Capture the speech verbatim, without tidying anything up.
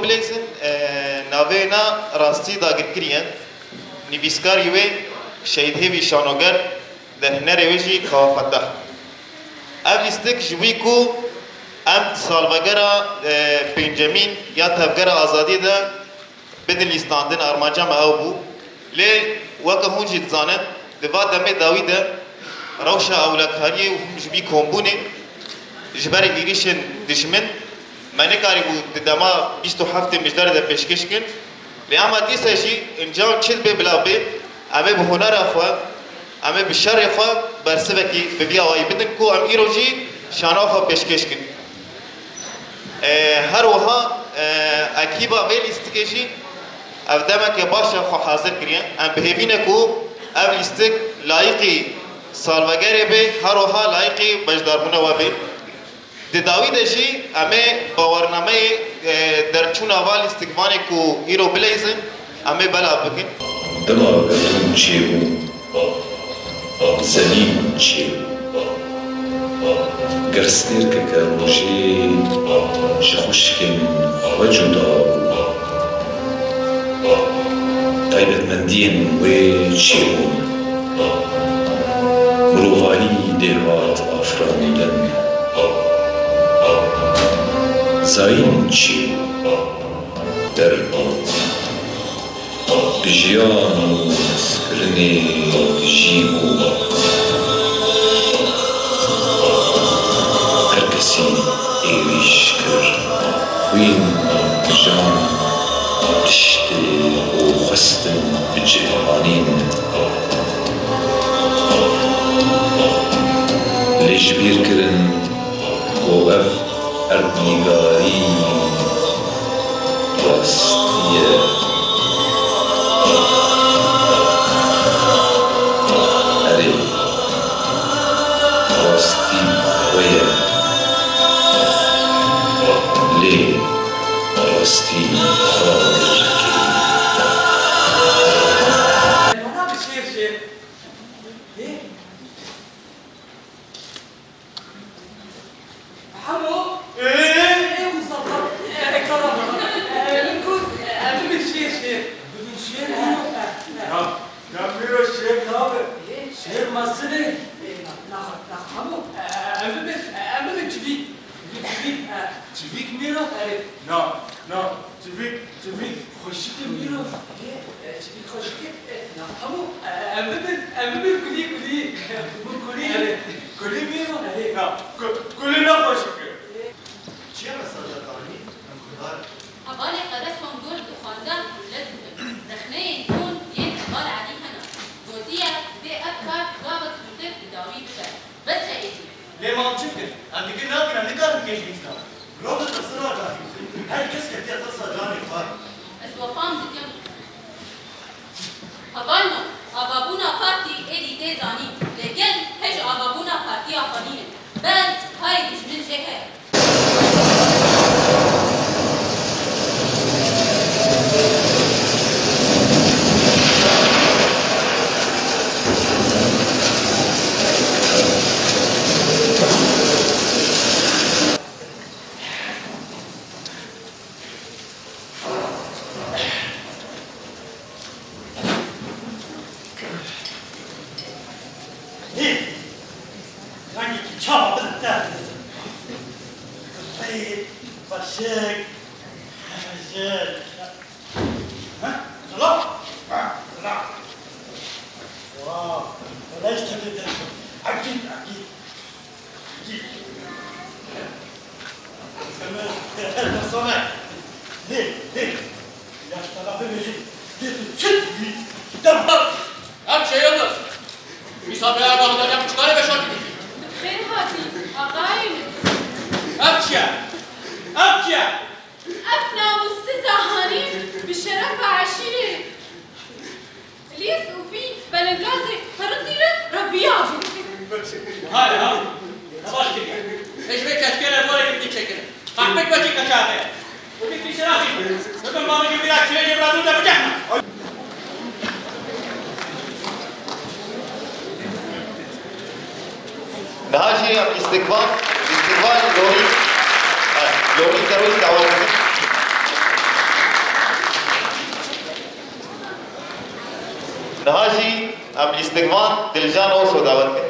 Lêzin, e, navê na rastî dagirkirî ye. Nivîskarî wê Şehîd Hêvî Şanoger, derhênerê wê jî Kawa Fetah. Ev lîstik ji wî ku em salvegera, e, pêncemîn ya Tevgera Azadiyê de bidin lîstandin, armanca me ew bû. Lê weke hûn jî dizanin, di va demê dawî de rewşa ewlekariyê û hûn ji bî kombûnê ji ber êrîşên dijmin me nikarîbû di dema bîst û heftê mijdarê de pêşkêş kin. Lê ema dîsa jî înca çi dibe bila bê, em ê bi hunera xwe, em ê bi şerê xwe bersivekî bi vî awayî bidin ku em îro jî şana xwe pêşkêş kin. E, her wiha, e, ekîba vê lîstikê jî ev demeke baş e xwe hazir kiriye. Em bi hêvî ne ku ev lîstik layîqî salvegerê bê, her wiha layîqî beşdarbûna we bê. Di dawî de jî em ê bawernameyê, e, derçûna va lîstikvanê ku îro bileyzin, em ê belav bikin. Dema gerdûn çêbû, zemîn çêbû. Ger stêrkeke rojê ji xwişkên xwe cuda bû, taybetmendiyên wê çêbûn. Mirovahî dê hat afirandin. Zayîn çêbû, derbat. Bi jiyan û hezkirinê dijî bû. Her kesî êrîş kir. Xwîn, jan, tiştê û xwestin bi cih anîn. Lê ji bîr kirin ku ev erdnîgarî rastî ye. Erê, rastî xwe ye. Lê rastî xwe dikê. Bana bir şiir, şiir. Ne? Hemo? Ee? Ee, Mustafa. Ee, Kerem. Ee, min got, ee, bibin şiir, şiir. Bibin şiir mi? Ee, ee, ee. Ya, ya Mîro, şiir nabe. Ee? Şiir mezin e. Ee, na, na, na, Hemo. Ee, ee, bibin, ee, bibin çivîk. Çivîk, çivîk. Ee. Çivîk Mîro? Ee. Na, na, çivîk, çivîk xweşik e Mîro. Ee, ee, çivîk xweşik e. Ee, na, Hemo. Ee, ee, bibin, ee, bibin kulî, kulî. Bibin kulî? Ee. Kulî Mîro? Ee. Na, ku-, kulî ne xweşik e. Çi ye mesaja Tanî? Em xwedar in. Hevalê Qere Songul dixwaze lez bibe. Rexneyên hûn yên Heval Elî hene. Gotiye, divê ev kar gavek zûtir bi dawî bibe. Bes e êdî. Lê ma em çi bikin? Em dikin nakin, em nikarin bigihîjin îslam. Mirov di tirsin re dahî. Her kes ketiye tirsa canê xwe. Ez we fam dikim. Hevalno, avabûna partî êdî tê zanîn, lê gel hej avabûna partiya xwe nîne. Bes, hayê dijmin jê heye. Hê, rengekî çawa bilind derdixin. Qirêt, xweşik, hemejin. Ha? Zila? Ha, zila. Wow, wela işte de derdim. Akît, akît. Lê, lê, yaş tala bibêjin, lê tu çi dibî? Dem. Ev çi ye Yildiz? Mîsa peyama hadaja çikarê veşartî dikî? Bi xêr hatî, axayê min. Ev çi ye? Ev çi ye? Ev namûssiza hanî bi şerefa eşîrê Lîs û vî belengazê pirindî re reviya bû. Hale ha. Ne baş kiriye. Ê ji vê keşkê re gorê girtî çêkirin. Qehpek be çi qeçaxe. Û vî tîşira xî. Bibin bavê girtî ra çiyê jê bira dûr de bikehne. Niha jî em îstikbal, îstikbal Lorî, eh, Lorî Keroyî dawet dikin. Niha jî em lîstikvan Dilcan Oso dawet kirin.